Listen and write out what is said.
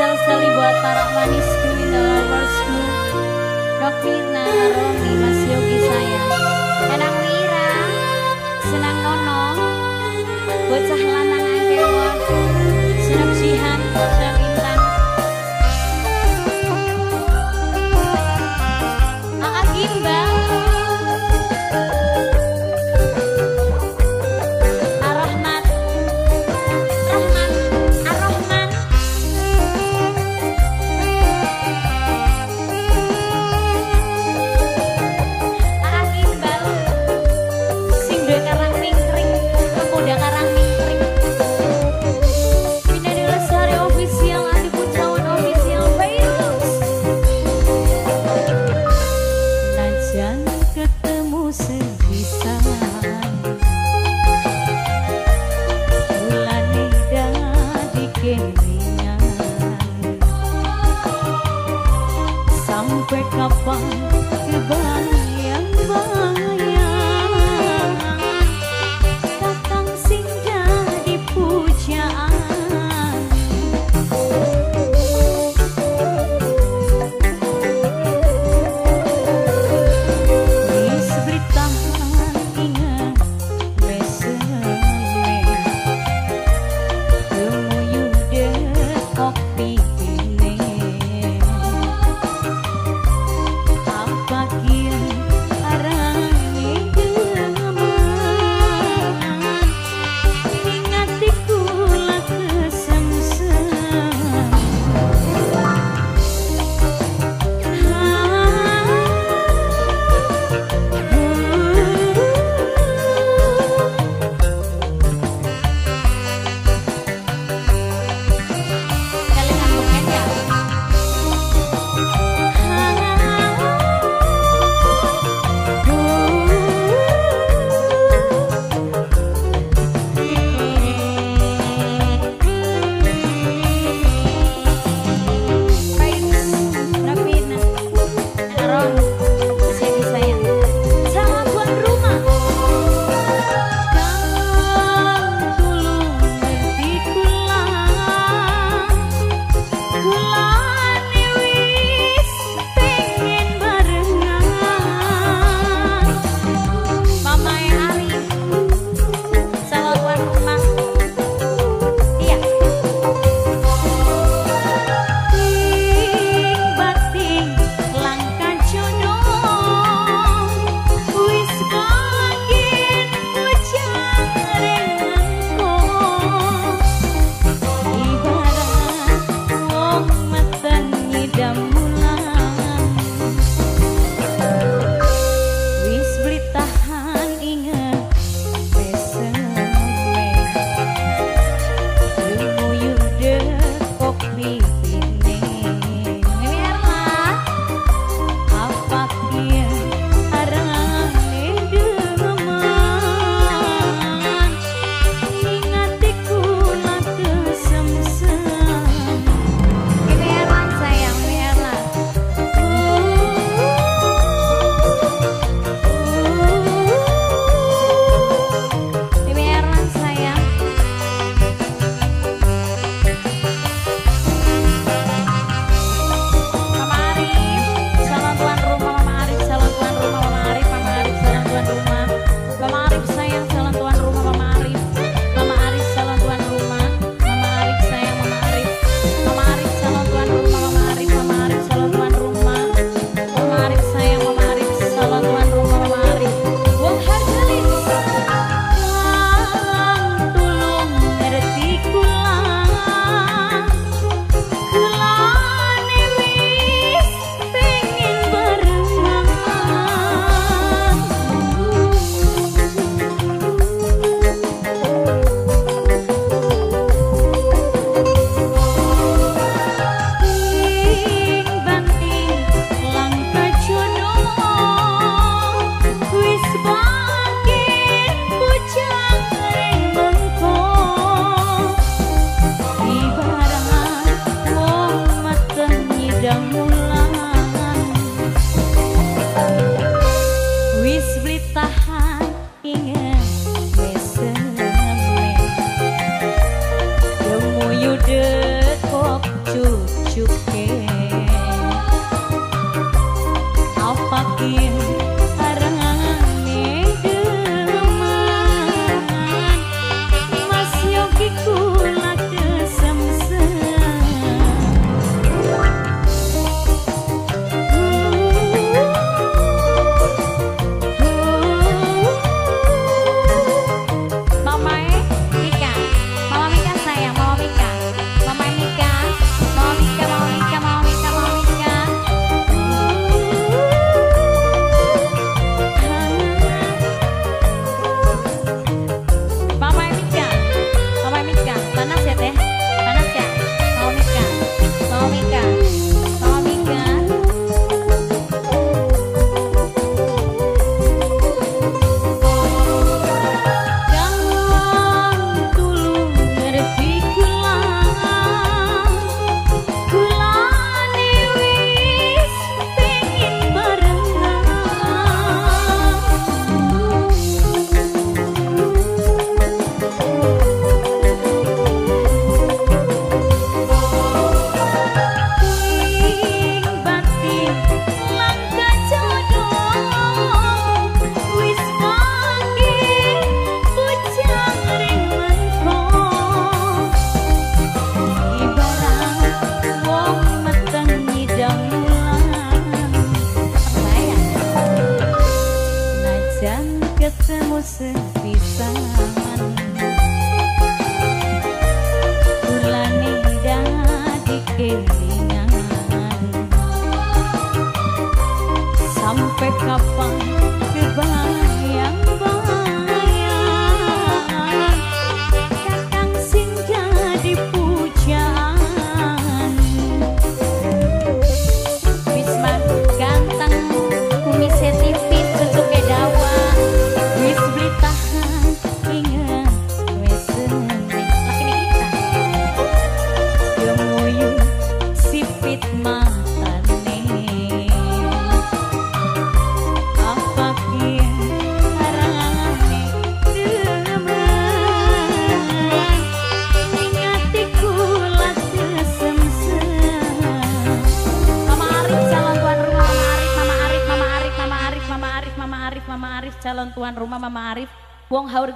Spesial sekali buat para manisku, loversku, Dok Mirna, Romi, Mas Yogi sayang, Enang Wira, Senang Nono, bocah lanang angkewon, Senang Jihan, Senang Intan, Aa Gimbal, Ar-Rahmat, Rahman, Ar-Rahman, Aa Gimbal. ketemu sepisan kulane dadi kelingan sampai kapan kebayang-bayang kakang sing jadi pujaan. Wisman ganteng kumise tipis cucuke dawa wis beli tahan inget wis seneng lakine kita gemuyu sipit matane apa ki arane demen ning atiku kesemsem. Mama Arif calon tuan rumah, Mama Arif, Mama Arif, Mama Arif, Mama Arif, Mama Arif, Mama Arif, Mama Arif calon tuan rumah, Mama Arif, wong haur